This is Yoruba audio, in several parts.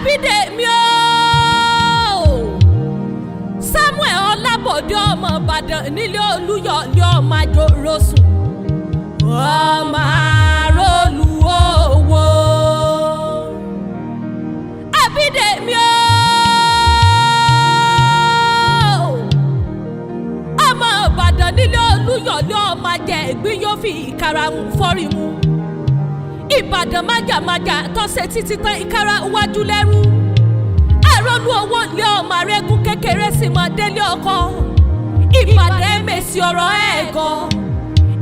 Àbídèmí ooo, Samuel Ọlábọ̀dé, ọmọ Ìbàdàn nílé Olúyọ̀lé, ọmọ àjòrò sùn, ọmọ àròlù owó. Àbídèmí ooo, ọmọ Ìbàdàn nílé Olúyọ̀lé, ọmọ ajẹ́ ìgbín yóò fi ìkarahun fọ́rí mu. Ìbàdàn májàmájà tọ́sẹ̀ títí tán ìkara wájú lẹ́rú. Àròlù owó lé, ọmọ arẹ́gùn kékeré sì mọ délé ọkọ. Ìbàdàn ẹ̀mẹ̀sì ọ̀rọ̀ ẹ̀ gan.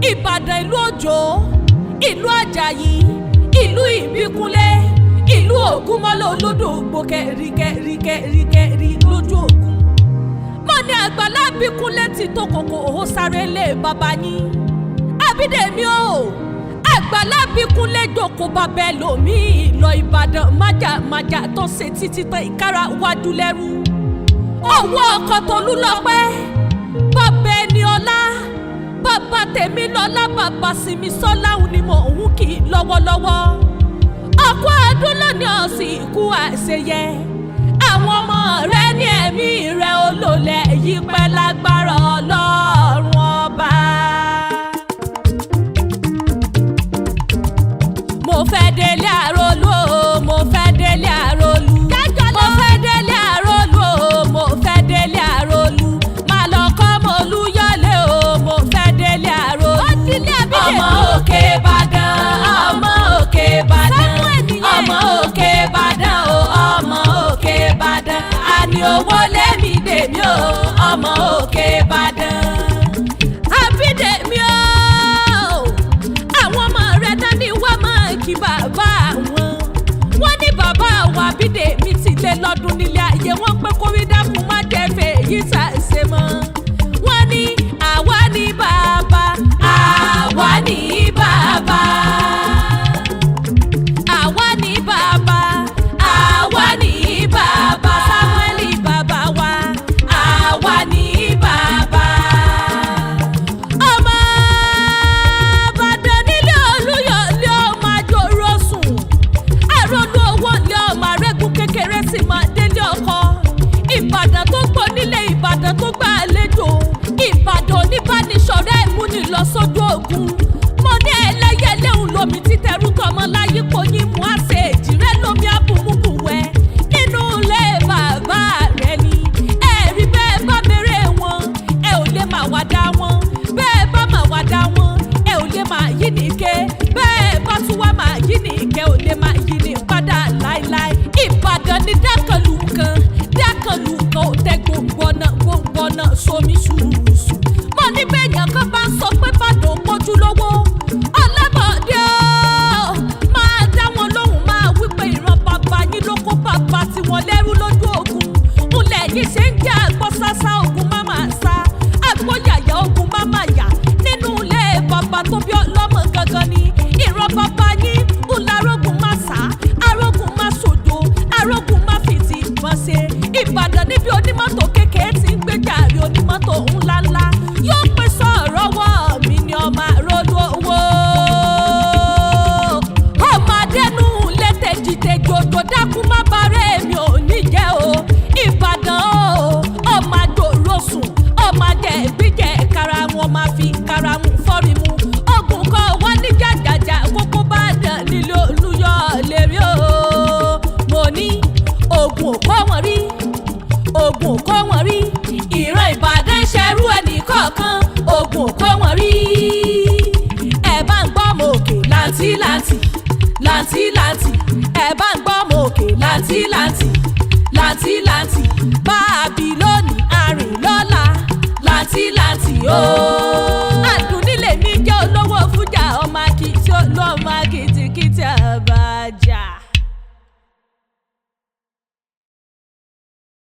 Ìbàdàn ìlú Òjò, ìlú Àjàyí, ìlú Ìbíkúnlé, ìlú Ògúnmọ́lá olódò ògbó kẹríkẹríkẹríkẹrí lójú ògùn. Mọ́ ní àgbàlá Bíkúnlé ti tó kòkò ó sáré lé bàbá yín. Àbídèmí o, àgbàlá Bíkúnlé jókòó bàbá ẹlòmíì lọ. Ìbàdàn májàmájà tó ṣe títí tán ìkára wájú lẹ́rú. Ọwọ́ ọkọ̀ Tolú lọ́pẹ́, bàbá ẹni ọlá, bàbá tèmi lọ́lá, bàbá sinmi sọ́lá òun ni mò ń kí lọ́wọ́lọ́wọ́. Ọkọ̀ ọdún lónìí ọ̀sìn ikú àṣeyẹ. Àwọn ọmọ rẹ ní ẹ̀mí rẹ olólẹ̀ yí pẹ́ lágbára Ọlọ́run Ọba. Mo fẹ́ délé àrólú o, mo fẹ́ délé àrólú. Mo fẹ́ délé àrólú o, mo fẹ́ délé àrólú. Má lọ kọ́ mo Olúyọ̀lé o, mo fẹ́ délé àrólú. Ọmọ òkè Ìbàdàn, ọmọ òkè Ìbàdàn, ọmọ òkè Ìbàdàn o, ọmọ òkè Ìbàdàn. Àní owó lẹ́mìí dèmí o, ọmọ òkè Ìbàdàn. Àbídèmí o, àwọn ọmọ rẹ̀ dání wá máa kí bàbá wọn. Wọ́n ní bàbá wa Àbídèmí ti lé lọ́dún nílé ayé, wọ́n pé kórí dákun má jẹ́ fèyí ṣàṣe mọ́. Wọ́n ní àwa ní bàbá, àwa ní bàbá, àwa ní bàbá, àwa ní bàbá, Samuel bàbá wa, àwa ní bàbá. Ọmọ Ìbàdàn nílé Olúyọ̀lé, ọmọ àjòrò sùn, àròlù owó lé, ọmọ àrẹ́gùn kékeré sì máa délé ọkọ. Ìbàdàn tó gbọ́ nílé, Ìbàdàn tó gbà àlejò, Ìbàdàn oníbánisọ̀rẹ́ ìmúni lọ sójú ogun. Mo ní ẹlẹ́yẹlé ń lomi títẹrú tọmọ láyé kò yín mú àṣẹ èjìrẹ́ lomi abùmùbùwẹ̀ nínú ilé bàbá rẹ ni. Ẹ̀rí bẹ́ẹ̀ bá mèrè wọn, ẹ ò lè máa wá dá wọn. Bẹ́ẹ̀ bá máa wá dá wọn, ẹ ò lè máa yí ní ike. Bẹ́ẹ̀ bá tún wá máa yí ní ike, ò lè máa yí ní padà láéláé. Ìbàdàn ni dákàlù kan, dákàlù kan ò tẹ gbogbo ọ̀nà, gbogbo ọ̀nà sómi ṣùṣù. Mo ní bẹ́ẹ̀yàn kan bá ń sọ pé Ìbàdàn pójú lówó, Ọlábọ̀dé o, máa dá wọn lóhùn, máa wí pé ìran bàbá yín ló kó bàbá tiwọn lẹ́rú lójú ogun. Ńlẹ̀ yìí ṣe ń jẹ́ àgbọ̀sásá ogun má máa sá, àgbọ̀yàyà ogun má máa yà. Nínú ilé bàbá tó bí ọlọ́mọ gangan ni ìran bàbá yín ńlá arógun má sá, arógun má sòjò, arógun má fìtì ìbọn ṣe. Ìbàdàn níbi onímọ́tò kékeré ti ń gbéjà rí onímọ́tò ńláńlá yóò pè sọ̀rọ̀ wọ́ mi ni ọmọ àròlù owó. Ọmọ adẹnu lẹ́tẹ̀jìtẹ̀jì òjò dákun má bàárẹ̀ mi ò ní jẹ́ o. Ìbàdàn o, ọmọ àjòrò sùn, ọmọ ajẹ́ ìgbíjẹ́ kára wọn máa fi kára wọn fọ́rí mu. Ogun kan wọ́n ní jàjàjà kókó bá dàn nílé Olúyọ̀lé rí o. Mo ní ogun ò kọ́ wọn rí, ogun ò kọ́ wọn rí. Ìran Ìbàdàn ṣẹrú ẹnì kọ̀ọ̀kan, ogun ò kọ́ wọn rí. Ẹ bá ń gbọ́ mọ òkè làǹtìlanti, làǹtìlanti. Ẹ bá ń gbọ́ mọ òkè làǹtìlanti, làǹtìlanti. Bá a bí lónìí arìn lọ́la, làǹtìlanti o. Àdùnní lèmi jẹ́ olówó fújà, ọmọ akitì olú, ọmọ akitikiti àbájá.